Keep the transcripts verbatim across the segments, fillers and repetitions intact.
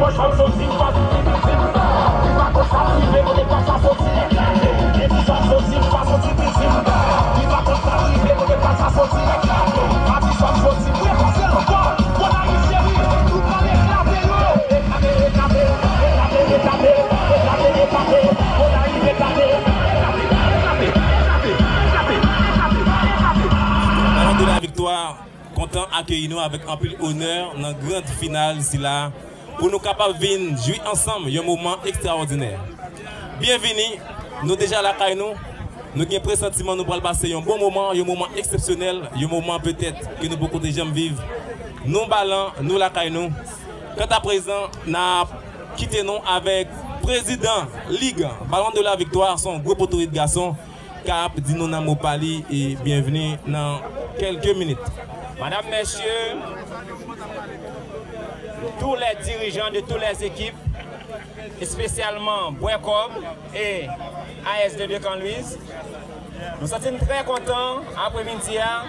Ballon de la Victoire kontan akeyi nou avèk anpil onè nan grand final sila, pou nou kapab vin jwi ansanm yon moman ekstraòdinè. Byenvini, nou deja lakay nou. Nou gen presantiman nou pral pase yon bon moman, yon moman eksepsyonèl, yon moman petèt ke nou poko te janm viv. Nou Balan, nou lakay nou. Kanta prezan, n ap kite nou avèk prezidan Lig Ballon de la Victoire, se yon gwo potorit gason k ap di nou nan mo pa li e byenvni nan kèlke minit. Madame, messieurs, tous les dirigeants de toutes les équipes, spécialement Bwè Kòb e A S D de Kanlwiz, nou santi n trè kontan apremidi a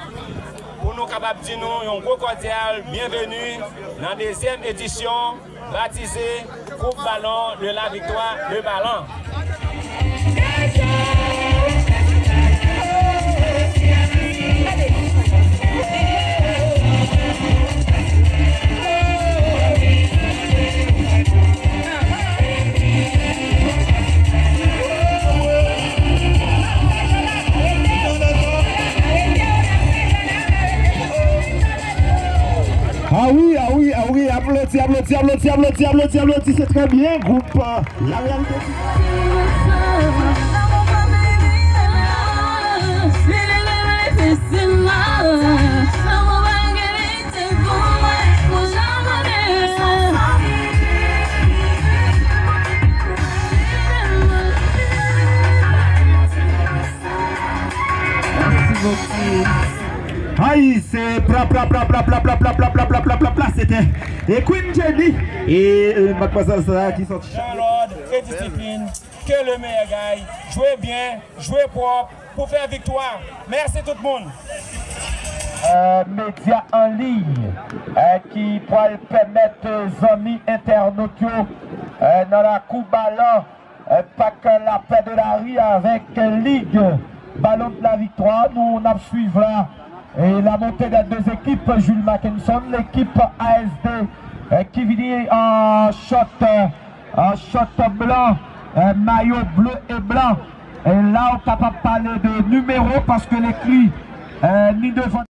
pou nou kapab di nou yon gwo kòdyal byenveni nan dezyèm edisyon batize Coupe Ballon de la Victoire de Balan. Ah wi, ah wi, ah wi, aplodi, aplodi, aplodi, aplodi, aplodi, aplodi, se trè byen, gwoup, euh, La Réalité. Mèsi bokou. Ay, se pra, pra, pra, se te, e Queen Jenny, e, e, madmwazèl sa ki sòti. Dans l'ordre et discipline, que le meilleur gagne. Jwe byen, jwe pwòp, pou fè viktwa. Mèsi tout moun. Euh, medya an liy, euh, ki pral pèmèt, euh, zanmi entènot yo, euh, nan lakou Balan, euh, Pak Lapè de Lari avèk, euh, Lig Ballon de la Victoire, nou n ap swiv la, e la montée des deux équipes, Jules Mackenson, lekip A S D, euh, ki vini an short, euh, an short blan, euh, mayo ble e blan. E la, ou kapab pale de nimewo, paske l ekri, euh, ni devan.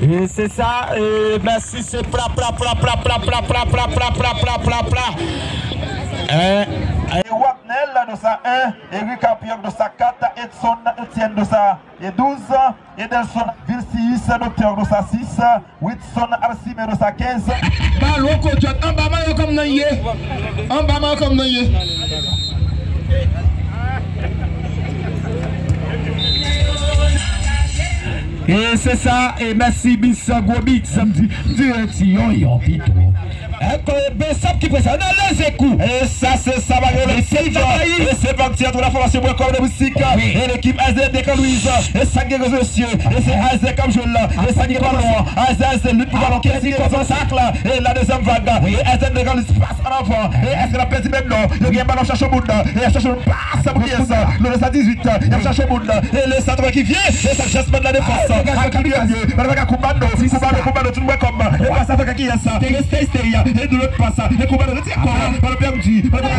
E se sa, e mèsi, se pra, pra, pra. E, e Wapnel Dosa en, Eric Apiok Dosa kat, Edson Etienne Dosa e douz, Edelson Vilsius Doktè Dosa sis, Whitson Alcime Dosa kenz. Balon Kodjòt anba mayo kòm nan ye. Anba mayo kòm nan ye. E se sa, e mèsi Bis, gwo Bis, m di, m di, ti yon, yon pito. Èk, e, Besap ki prese nan leze kou. E sa, se sa, bagay yo, e se vag, e se vag, ti antre la fòmasyon, bwè kòb de mistik. Wi. E lekip A S D de Kanlwiz. E sa k gen rezon, mesye. E se A S D k ap jwe la. E sa k gen balon an. A S D, A S D lit pou balon. Kèsi konsa sak la. E la dezyèm vag. Wi. E A S D de Kanlwiz pas an avan. E èske l ap pèdi menm non? Yo gen balon chache moun. E chache moun pas pou kiyès? Lone sa dizuit. Y ap chache moun. E le sa twè ki vye. E sa jès ban la defans. Ak ki vye. Ban la koubano. Koubano, koubano, tout mwen kòm. E pas sa fè kiyès? Stay, stay, stay. E nou lòt pas. E koubano, retire kò. Balon pèdi. Balon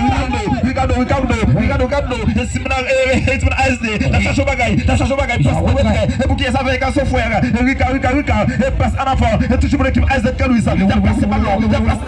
Ricardo, Ricardo, Ricardo, Ricardo, Ricardo. E si moun, e, e, e si moun A S D. N ap chache yon bagay. N ap chache yon bagay. Pas pou Wetrè. E pou kiyès avèk son frè? E Rika, Rika, Rika. E pas an avan. E toujou pou lekip A S D Kanlwiz. Y ap pase balon. Y ap pase.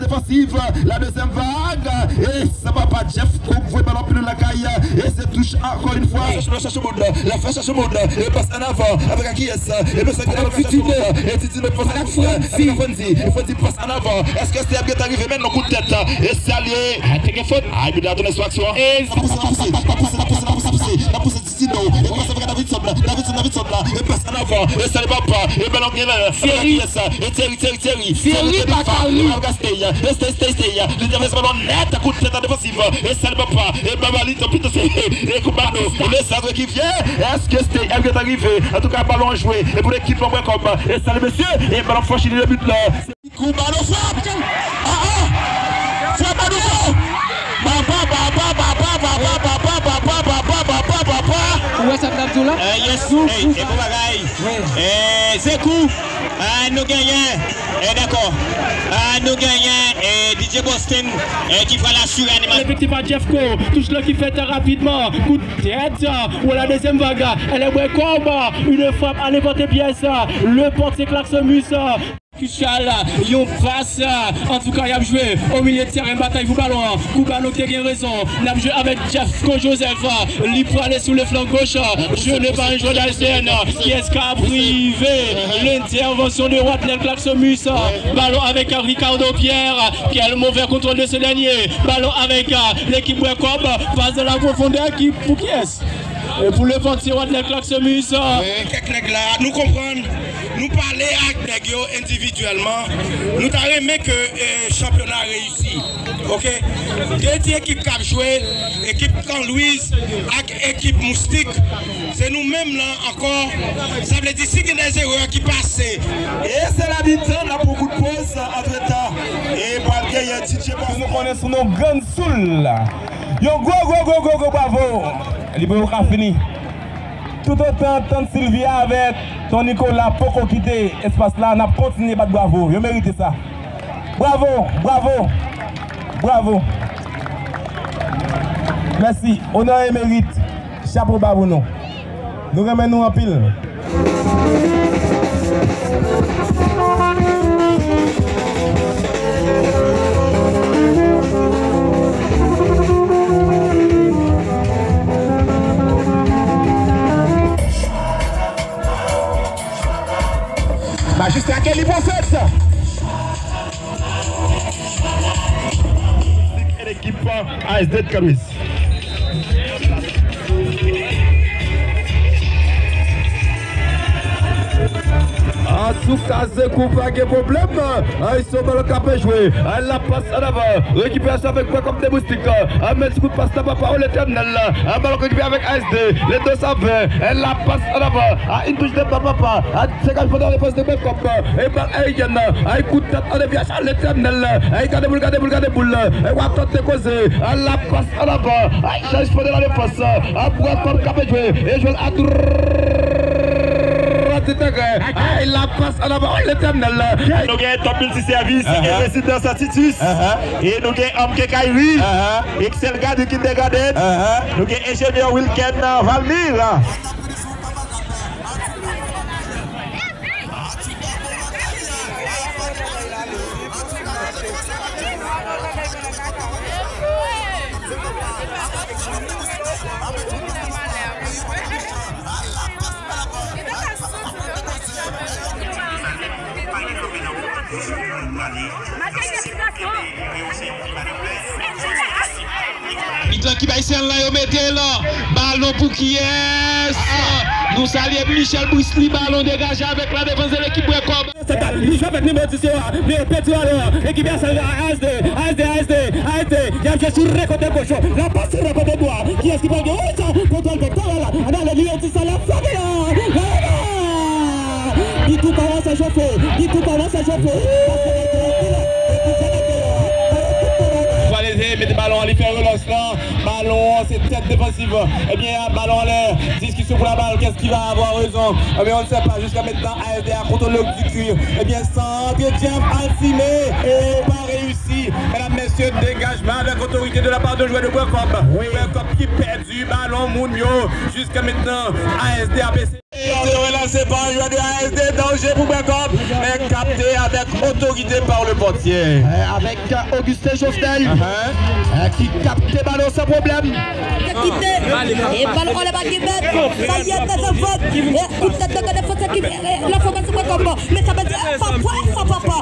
Ofansiv, la dezyèm vag. E sa papa Jeff Cook voye balon pi lwen lakay. E se touch ankò yon fwa. L ap chache moun, l ap chache moun. E pas an avan. Avèk a kiyès? E men sa ki la chache moun. E Titino pas an avan. Avèk Fondy. E Fondy pas an avan. Èske Stay ap gentan rive? Men non kout tèt. E sa l ye. Te gen fot. Ay, bida tounen sou aksyon an. N ap pouse, n ap pouse, n ap pouse, n ap pouse, n ap pouse, n ap pouse, n ap pouse. Tino, e pase avèk Davidson la, Davidson, Davidson la, e pase an avan, e sa li papa, e balon gen la, Thierry. E Thierry, Thierry, Thierry, Thierry pa ka ri. E Stay, e Stay, Stay, Stay, li travèse balon nèt, kout tèt an defansiv, e sa li papa, e baba li, tanpri, se, e kou bano, e le sa ki vyen, èske Stay ap gentan rive? Antouka, balon jwe, e pou lekip Bwè Kòb, e sa li mesye, e balon franchi li le but la. Kou balo frap! Ah, ah! Frap a nouvo! Papa, papa, papa. Ou wè sa m t ap di w la? Eh, yes. Ey, e bon bagay. Wi. Eh, se kou. Ah, nou genyen. Eh, dakò. Ah, nou genyen, eh, D J Boston, eh, ki pral asire animasyon. Efektif a Jeffco. Touch la ki fèt rapidman. Kout tèt. Ou la dezyèm vag. Elle est Bwè Kòb. Une frappe à n'importe pièce. Le portier Clarkson Mus. Fichal, yon pas, antouka, y ap jwe o milye de tèren, batay pou balon an. Kou balo te gen rezon. N ap jwe avèk Jeffco Joseph. Li prale sou le flank goch. Je ne pas un joueur d'A S D N. Kiyès k ap rive? L'intervention de Wadnel Clarkson Mus. Balon avèk Ricardo Pierre. Quel mauvais contrôle de ce dernier. Balon avèk, euh, l'équipe Bwè Kòb. Pas dans la profondeur ki pou kiyès? E pou le portier Wadnel Clarkson Mus. Kèk nèg la, nou konprann. Nou pale ak nèg yo endividyèlman. Nou ta renmen ke, eh, chanpyona reyisi. Oke? De ti ekip k ap jwe, ekip Kan Lwiz ak ekip Moustik. Se nou menm lan ankò. Sa vle di, si gen de erè ki pase. E se la mitan, n ap pran kout poz antretan. E pral genyen D J Boston. Nou konnen sou non Grann Soul. Yon gwo, gwo, gwo, gwo, gwo bwavo. Li poko ka fini. Toutotan Tante Sylvia avèk Ton Nicolas poko kite espas la, n ap kontinye bat bwavo. Yo merite sa. Bwavo, bwavo, bwavo. Mèsi. Onè e merit. Chapo ba pou nou. Nou renmen nou anpil. Majistra Kelly Prophète. Ekip A S D de Kan Lwiz. Antouka, se kou pa gen pwoblèm. Ay, se yon balon k ap jwe. Ay, la pas an avan. Rekiperasyon avèk Bwè Kòb de Moustik. Ay, men ti kout pas la, papa, o Letènèl. Ay, balon rekipere avèk A S D. Le dos a ven. Ay, la pas an avan. Ay, yon touch de pa, papa. Ay, degajman de la defans de Bwè Kòb. E bal aeryèn. Ay, kout tèt an devyasyon. Letènèl. Ay, gade boul, gade boul, gade boul. Ay, w ap tante koze. Ay, la pas an avan. Ay, chaj fò de la defans. Ay, Bwè Kòb k ap jwe. E jwe l adwat di teren. Ay, la pas an avan. Ay, Letènèl. Nou gen Top Multiservice, Aha. Rezidans Titus. Aha. E nou gen Anm Kenkairi. Aha. Excel Gadu Kindergarten. Aha. Nou gen enjenyè Wilken Valmir. Mitan ki bay sèl la, yo mete l. Balon pou kiyès? Nou salye Michel Brisly, balon degaje avèk la defans de lekip Bwè Kòb. Li jwe avèk nimewo dis yo a, men pèdi balon an. Ekip A S D, A S D, A S D, A S D. Y ap jwe sou re kote goch. La pas sou re kote dwat. Kiyès ki pral gen? Wi, sa, kontwòl de talè la. Ann ale, li di sa, la frape la. La, la. Pitou kòmanse chofe. Pitou kòmanse chofe. Valeze mete balon an, li fè relans lan. Balon an, se tèt defansiv. Ebyen, balon anlè. Diskisyon pou la bal. Qu'est-ce qui va avoir raison? Ebyen, on ne sait pas. Jusqu'à maintenant, A S D a contrôlé du cuir. Ebyen, sant Jeff Alcimé. E pa reyisi. Medam, mesye, degajman avèk otorite de la part de joueurs de Bwè Kòb. Wi. Bwè Kòb ki pèdi balon moun yo. Jiska mentnan, A S D ap eseye. Se pa yon jwè de A S D, danje pou Bwèkòb, men kapte avèk otorite pa le pòtye. Euh, avec euh, Augustin Jovenel, euh, qui capte ballon sans problème. Kite, e bal anlè pa gen mèt, sa y est, tèt an fòt, e kout tèt nan gade fòt ki, e la fòmasyon Bwèkòb, men sa vle di, e papa, e papa,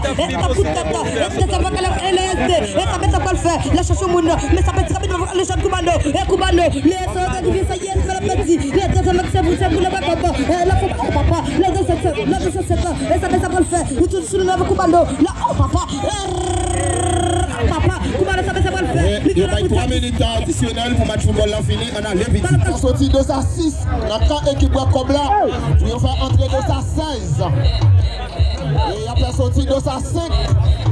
kout tèt nan, e tèt an fòt, e le S D, e sa vle di sa pral fè, la chèche moun nan, men sa vle di rapidman, le jèn Koubano, e Koubano, le S D, sa y est, fè la pèdi, le tèt an fòt, se pou, se pou le Bwèkòb, e la fò, e papa, le de sèt, le de sèt, e sa vle di sa pral fè, ou tou sou le Koubano, la, oh papa, e papa, Koubano, sa vle di sa pral fè, yo bay twa minit adisyonèl pou match foutbòl la fini, ann ale vit. Soti de sa sis. Nan kan ekip Bwèkòb la, pou yo fè antre de sa sèz. E y ap fè soti de sa senk,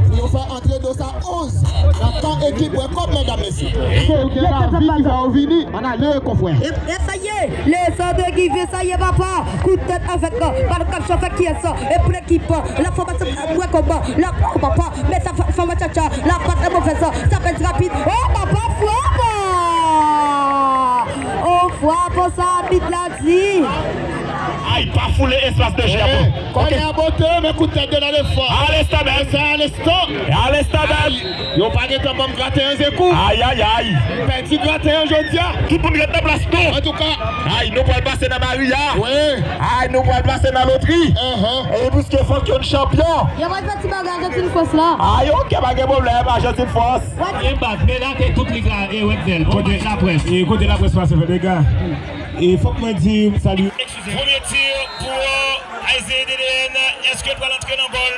pou yo fè antre de sa onz. Nan kan ekip Bwèkòb, medam, mesye. Pou gen lavi ki fè yo vini, ann ale, konfrè. E, e sa y est, le S D ki vin, sa y est, papa. Kout tèt avèk, euh, bal k ap chofè ki es, euh, e pou lekip, euh, la fòmasyon, euh, Bwèkòb, euh, la, oh, papa, men sa fè, fè match, la pas est mauvaise, euh, sa pèdi rapid. Oh, papa, frapa! Oh, frapa, sa abit la di. Ay, pa foule espas de jè a, bon. Kònè a bote, men kout tèt de la defans. Alesta menm. Sa Alesta. Alesta menm. Yo pa gen tan ban m graten an, Zekou. Ay, ay, ay. Pèdi graten an jodi a. Tout moun ret nan plas nou. Antouka. Ay, nou pral pase nan Maria. Wi. Ay, nou pral pase nan lotri. E piske fòk yon chanpyon. Yo pral fè ti bagay Ajantin Fòs la. Ay, oke, pa gen pwoblèm, Ajantin Fòs. Mbappe, men la ke tout lig la, e Wendel. Bon match laprès. E kote laprès pase fè dega. E fòk mwen di, sali. Premye ti pou A S D D D N. Èske l pral antre nan gòl?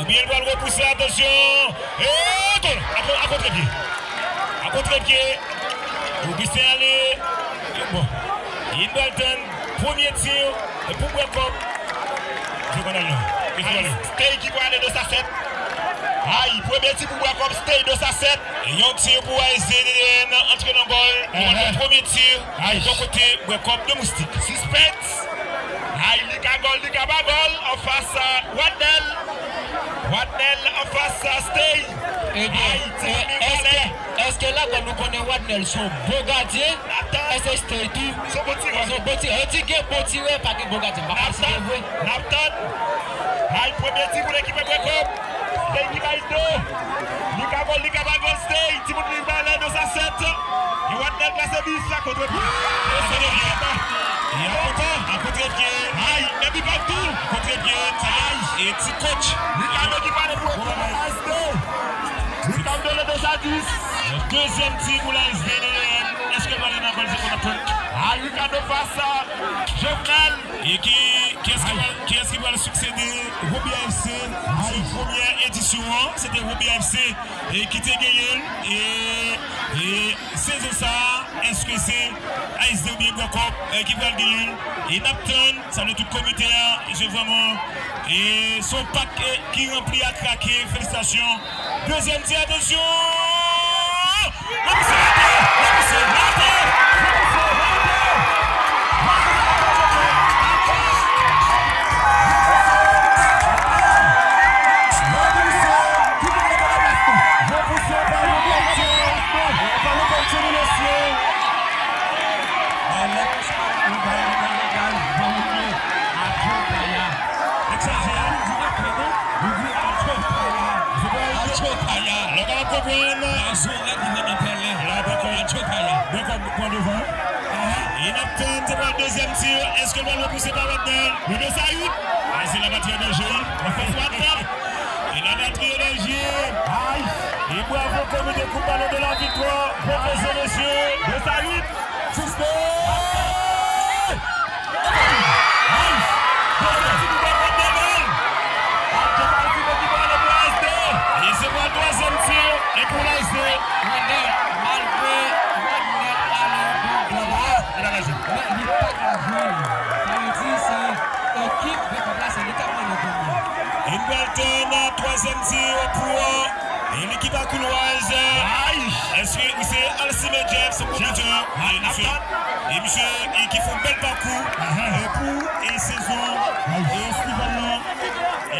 Oubyen l pral repouse? Atansyon! E gòl! A ko-, a kontrepye. A kontrepye. Augustin ale. Bon. Li pral tann premye ti pou Bwèkòb. Jwe kònè l non. Stay ki pral ale de sa sèt. Ay, premye ti pou Bwèkòb, Stay de sa sèt. Yon ti pou A S D D N, antre nan gòl. Li pral fè premye ti. Ay. Bò kote Bwèkòb de Moustik. Sispens. Ay, li ka gòl, li ka pa gòl. Anfas, Wadnel. Wadnel anfas, Stay. Ebyen, èske, èske la gòl nou konnen Wadnel se yon bon gadyen? Èske Stay tou? Se yon bon tirè. Se yon bon tirè. Yo di gen bon tirè, pa gen bon gadyen. M pa konn si se vre. N ap tann. Ay, premye ti pou lekip Bwèkòb. Stay ki bay do. Li ka gòl, li ka pa gòl, Stay. Timoun li bay lè de sa sèt. Yo Wadnel plase bis la kontre pye. Kontre pye. A kontre pye. Ay, men Bikòb tou. Kontre pye. Ay. E ti kòch. Li ka do ki pale pou A S D. Li ka do le de sa dis. Dezyèm ti pou la S D. Èske pale nan gòl se konn ap tann? Ay, Ricardo fas a Jovenel. E ki, kiyès ki pral, kiyès ki pral siksede Robi A F C? Se premyè edisyon an, se te Robi A F C e ki te genyen l. E, e sezon sa a, èske se A S D oubyen Bwèkòb, e, ki pral genyen l? E n ap tann, salye tout komite a, se vrèman, e se yon pak, e, ki ranpli a krake, felisitasyon. Dezyèm ti, atansyon! Lapouse, rate! Lapouse, rate! Lapouse, rate! Nèg sa a di apre non, li di Atchokaya. Atchokaya. Lè w ka konprann. Gazo rèd li nan pèlen. La, dakò. Atchokaya. Dakò, pran devan. E n ap tann, se pral dezyèm ti. Èske l pral repouse pa Wadnel? Li de sa uit. Ay, se labatri an danje, wi. Anfas Wadnel. E labatri an danje. Ay. E bravo, komite kout balon de la viktwa. Bravo, mesye. De sa uit. Sou Stay! E se pral twazyèm ti, e pou la S D. Wadnel, malgre Wadnel ale yon bon deba, men li pa ka jwenn. Sa vle di se ekip Bwèkòb la, se li k ap mennen gòl la. Li pral tann twazyèm ti pou, e, lekip a Cool Wise. Èske ou se Alcime James, pwomotè? E misye, e misye, e ki fè yon bèl pakou, e pou, e sezon, e estival lan. E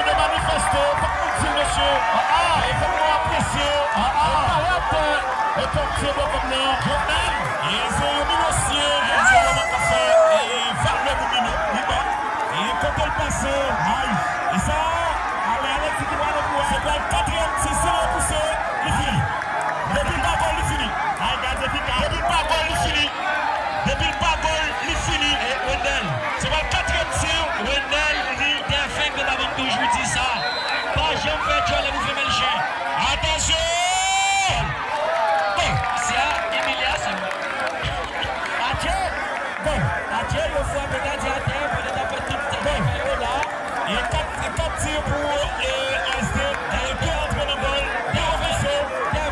moun yo manifeste, fòk nou di l, mesye. E fòk nou apresye. E parèt, e kòm se bò kòm nan. Jovenel, e se yon milisyen, e se yon moun k ap fè, e valè moun li menm, li menm. E kote l pase, ay. E sa, ale, ale, ti ki pale pou wè. Se pral katriyèm ti, si l repouse, li fini. Depi l pa gòl, li fini. Ay, gade efikasite. Depi l pa gòl, li fini. Depi l pa gòl, li fini. E Wendell. Se pral katriyèm ti. Wendell, li te fenk la banm toujou di sa. Pa janm fè djòlè pou femèl chen. Atansyon! Gòl! Se a imilyasyon. Atye! Gòl! Atye, yo frape gadyen atè, pandan t ap fè tout sa yo la. E kat, kat ti pou, e, A S D, e de antre nan gòl, de ranvèse. Depi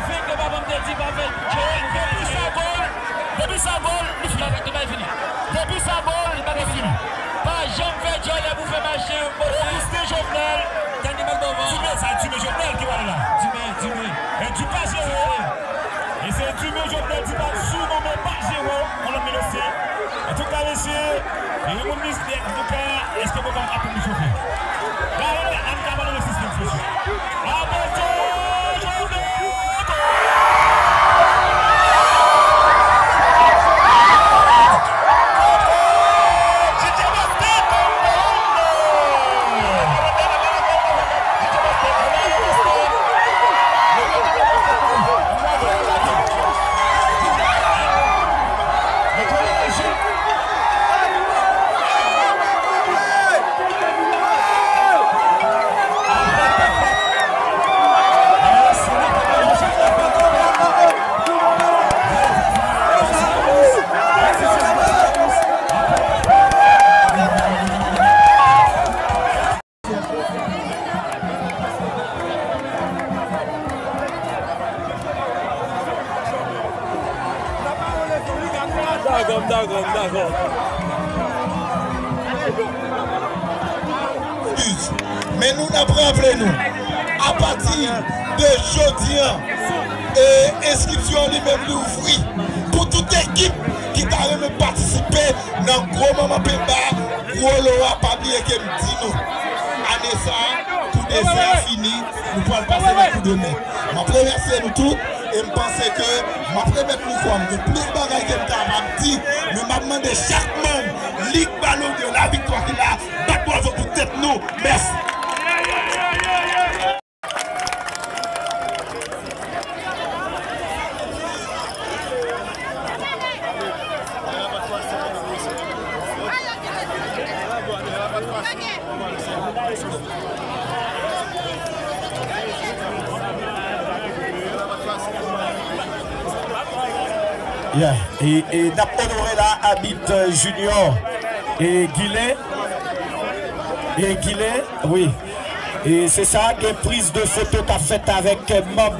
sa gòl, depi sa gòl, li fini. Depi sa gòl, li fini. Pa janm fè djòlè pou fè mache. Ogusten Jovenel. Tann li mal dovan. Dume, sa Dume Jovenel ki pale la. Dume, Dume. E Dume pa jere. E se Dume Jovenel ki pale sou non men pa jere. Yon lòt milisyen. Antouka, mesye, yon moun miske, antouka, èske pwogram ap vin chofe? Gade, ann ka ba nou yon sispens, mesye. Aposo Jovenel! Dakò, m dakò, m dakò. Eskiz. Men nou n ap raple nou, apati de jodi an, e, enskripsyon an li menm li ouvri pou tout ekip ki ta renmen patisipe nan gwo manman penba, gwo lowa, pa bliye ke m di nou, ane sa a, kou de zè a fini, nou pral pase nan kou de men. M ap remèsye nou tout, e m panse ke m ap remèt mikwo a m. Gen plis bagay ke m kapab di, men m ap mande chak manm Lig Balon de la Viktwa ki la, bat bwavo pou tèt nou. Mèsi. Yeah. E, e n ap onore la abit, euh, Junior e Guilain. E Guilain, wi. E se sa, gen priz de foto k ap fèt avèk, euh, manm,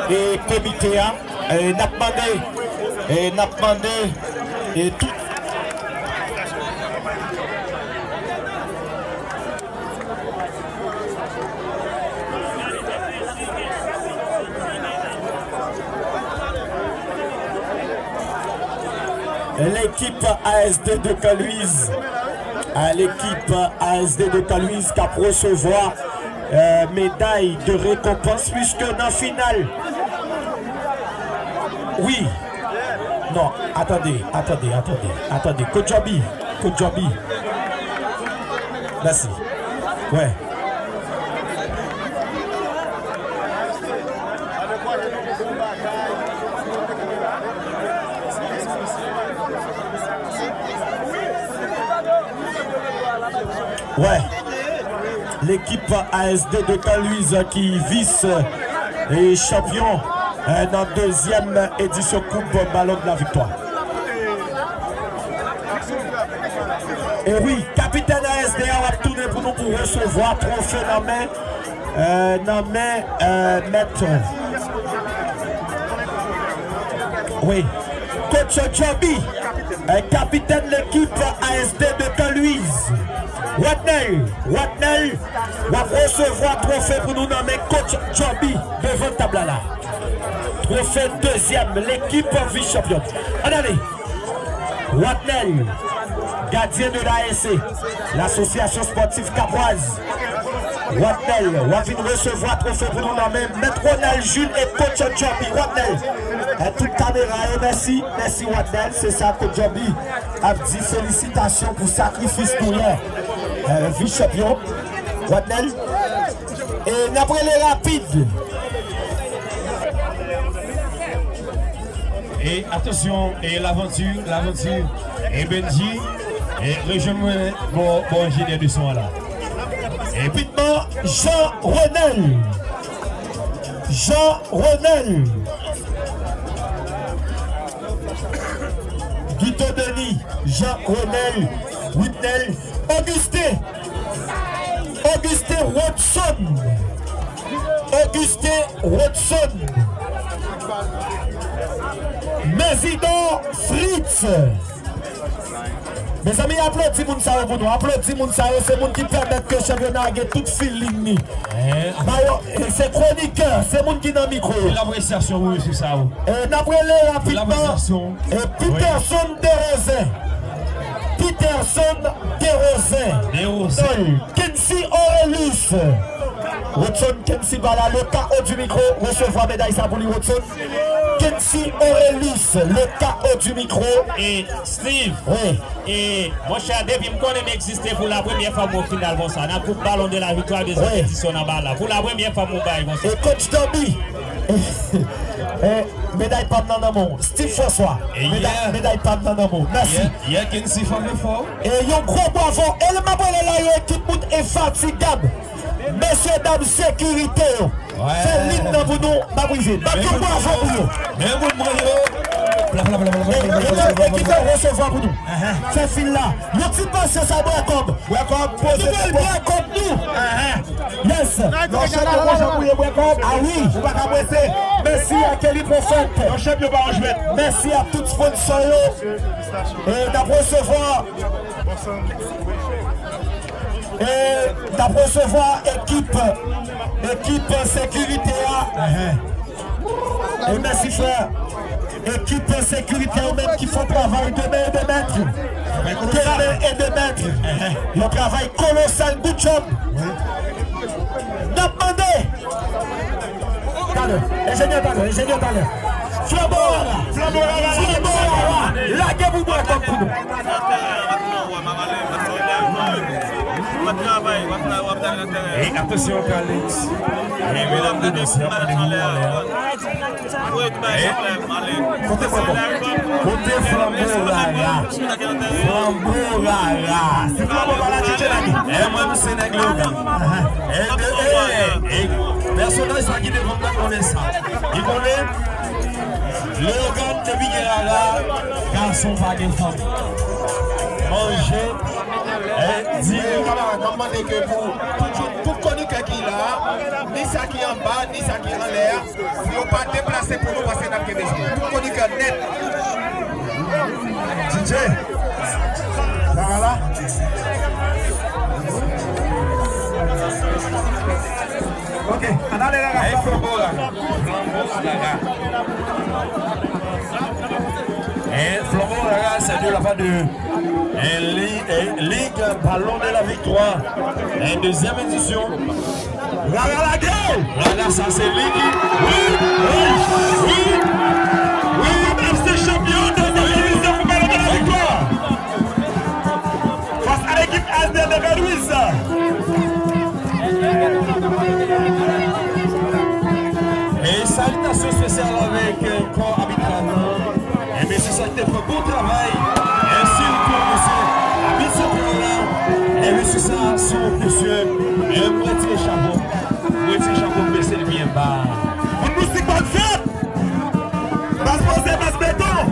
e komite a. E n ap mande, e n ap mande, e tout. L'équipe A S D de Caluise. Euh, l'équipe A S D de Caluise k ap resevwa, euh, médaille de récompense puisque nan final. Oui. Non, attendez, attendez, attendez, attendez. Coach Joby, Coach Joby. Merci. Ouais. Ouais. L'équipe A S D de Caluise qui vice et champion, euh, nan dezyèm edisyon Koup Balon de la Victoire. E wi, kapitèn A S D a w ap tounen pou nou pou resevwa twofe nan men, euh, nan men, euh, mèt. Wi. Coach Joby, euh, kapitèn lekip A S D de Caluise. Watnel, Watnel, w ap resevwa twofe pou nou nan men coach Joby devan tab la la. Twofe dezyèm lekip vis chanpyon. Ann ale. Watnel, gadyen de l'A S C, l'Association Sportive Capoise. Watnel, w ap vin resevwa twofe pou nou nan men mèt Ronald Jules e coach Joby. Watnel, e tout kamera yo, mèsi, mèsi Watnel, se sa coach Joby ap di, felisitasyon pou sakrifis nou la. Euh, vis chanpyon, Watnel, e n ap rele rapid. E atansyon, e lavanti, lavanti, e Benji, e rejwenn mwen bò, bò enjenyè de son an la. E pitman, Jean Renel. Jean Renel. Guito Denis, Jean Renel, Witnel, Augustin. Augustin Rodson. Augustin Rodson. Mezidor Fritz. Mezanmi, aplodi moun sa yo pou nou. Aplodi moun sa yo, se moun ki pèmèt ke chanpyona a gen tout feeling li. Eh, ba yo, e se kronikè, se moun ki nan mikwo yo. Pil apresyasyon pou mesye sa yo. E n ap rele rapidman. Pil apresyasyon. E Peterson Derozen. Peterson Derozen. Derozen. Kency Orelus. Rodson Kency pa la, le K O du micro, resevwa meday sa pou li, Rodson. Kency Orelus, le K O du micro. E Steve. Wi. E, monchè, depi m konnen m egziste pou la premyè fwa m wè yon final konsa. Nan Koup Balon de la Viktwa, dezyèm edisyon nan ba la. Pou la premyè fwa m wè yon bagay konsa. E coach Joby. E, meday pa m nan nan men w. Steve François. E meday, yeah. Meday pa m nan nan men w. Mèsi. Yeah, yeah, Kency frape fò. E yon gwo bwavo. E lè m ap rele la, yon ekip moun enfatigab. Mesye dam sekirite yo. Fè lin nan pou nou, m ap rive. Bat yon bwavo pou yo. Men moun mwen yo. Bla, bla, bla, bla, bla, bla, bla, bla, bla. Ekip yo resevwa pou nou. Fè fil la. Yon ti pasyans a Bwè Kòb. Bwè Kòb, poze tèt ou. Bwè Kòb nou. Yes. Non, chanpyon, bon jan pou ye Bwè Kòb. Ah wi. Ou pa ka prese. Mèsi a Kelly Prophète. Non, chanpyon pa yon jwèt. Mèsi a tout sponsor yo. E n ap resevwa. E n ap resevwa ekip, ekip sekirite a. E mèsi, frè. Ekip sekirite a, ou menm ki fè travay de men e de mèt. De men e de mèt. Yon travay kolosal, good job. N ap mande. Talè. Enjenyè talè, enjenyè talè. Flanbo rara. Flanbo rara. Flanbo rara. Lage pou Bwè Kòb pou nou. E atansyon, Calix. E medam de mesye ap mande pou anlè a. E kote Bwè Kòb? Kote flanbo rara? Flanbo rara. Si flanbo pa la, tchitche lage. E mwen, m se nèg Leyogàn. E de, e, e, pèsonaj sa ki devan m nan konnen sa. Li konnen Leyogàn depi gen rara, gason pa gen fanm. Manje, e, di. Kamarad, m ap mande ke pou tout, tout konikè ki la, ni sa ki anba, ni sa ki anlè a, yo pa deplase pou nou, paske n ap gen bezwen. Tout konikè nèt. D J, sa va la? Ok, ann ale la. Flanbo rara. Flanbo rara. E, flanbo rara, se La part de, eh, Li-, eh, Ligue Ballon de la Victoire, eh, deuxième édition. Rara lage! Rara, sa se li ki, wi, wi, wi, wi, F C chanpyon, deuxième édition pou Ballon de la Victoire. Face à l'équipe S D de Louis. E salitasyon espesyal avèk, eh, kò abitral la. E mesye sa ki te fè bon travay. E sitou mesye abit santral la. E mesye sa se yon mesye. E mwen tire chapo. Mwen tire chapo, m bese l byen ba. Moun Moustik, bòn fèt! Baz poze, baz beton.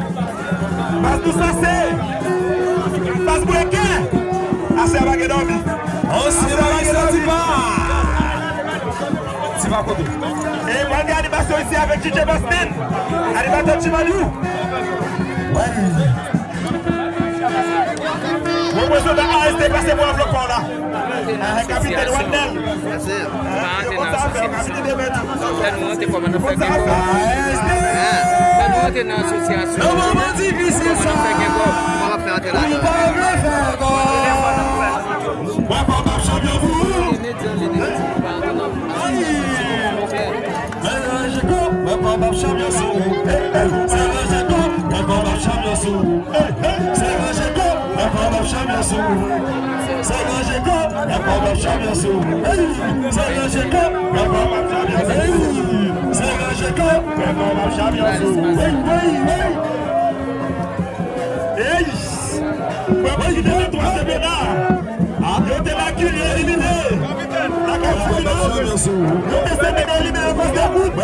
Baz nou sanse. Baz bwekè. Aswè a pa gen dòmi. Ansyen majistra Tipa. Tipa kote? E pral gen animasyon isi avèk D J Boston. Animatè Tipa Liou. Reprezantan A S D pase pou anvlòp pa w la. Ah, kapitèn Wandel. Lè nou rantre kòman nou fè gen kòb. Lè nou rantre nan asosyasyon. Kòman nou fè gen kòb. Kòman nou fè antre ladan. Mwen pa p ap chanpyon pou ou. Mwen pa p ap chanpyon sou ou. Mwen pa p ap chanpyon sou ou. Hey, hey. Sè Ranje Kòb, mwen pa p ap chanpyon sou ou. Sè Ranje Kòb, mwen pa p ap chanpyon sou ou. Hey, Sè Ranje Kòb, mwen pa p ap chanpyon sou ou. Hey, Sè Ranje Kòb, mwen pa p ap chanpyon sou ou. Hey, hey, hey. Hey. Mwen pa kite nan twa chanpyona. Yo te lakil, yo elimine. Lakay final, yo te sète, yo elimine akoz de bout. E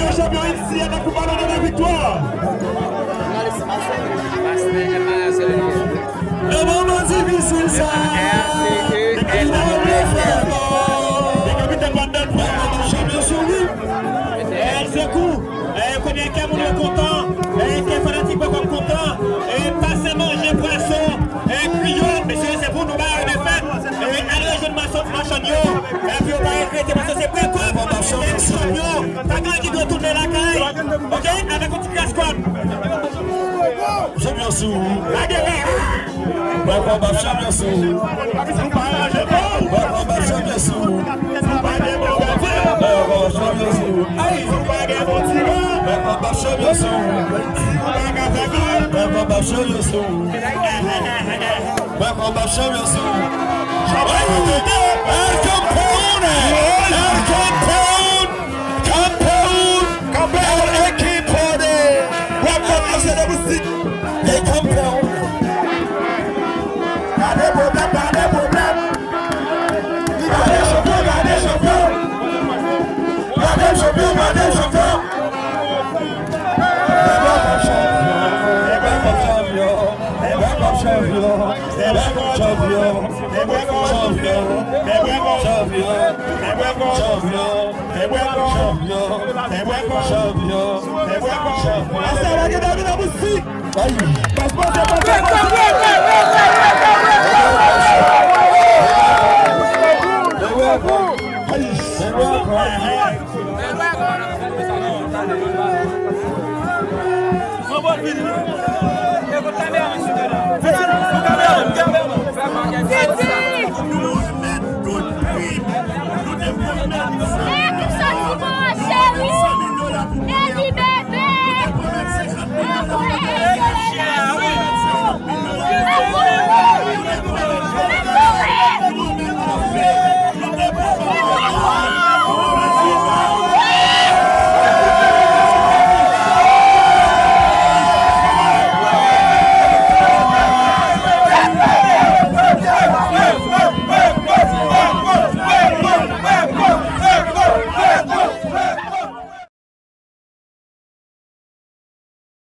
yo chanpyon isi a nan Koup Ballon de la Victoire. Nan moman difisil sa, e kapitèn Wandel Frè. El Sekou. E kounye a kè moun yo kontan, e kè fanatik Bòkòb kontan, e pase manje pwason, e kriyo, mesye, se pou nou ba yo defèt. E al rejwenn machann, machann yo, e pou yo pa regrete, paske se Bòkòb ki chanpyon. Pa gen anyen ki dwe tounen lakay. Oke, avèk yon ti kras kòb. Chanpyon sou ou. Lage la. Bòkòb ap chanpyon sou ou. Bòkòb ap chanpyon sou ou. Bòkòb ap chanpyon sou ou. Ay. Bòkòb ap chanpyon sou ou. Bòkòb ap chanpyon sou ou. Bòkòb ap chanpyon sou ou. El campeón. El campeón. Kanpe w! Kanpe w! Ekipo de Bòkòb F C de Moustik! E kanpe w! Pa de pwoblèm, pa de pwoblèm! Gade chanpyon, gade chanpyon! Gade chanpyon, gade chanpyon! Bòkòb chanpyon! Bòkòb chanpyon! Bòkòb chanpyon! Bòkòb chanpyon! Bòkòb chanpyon! Bòkòb chanpyon! Bòkòb chanpyon! Chanpyon! Chanpyon! Chanpyon! Asa la gen dòmi nan bouch fi. Ay! Pase, pase, pase, pase. Ay!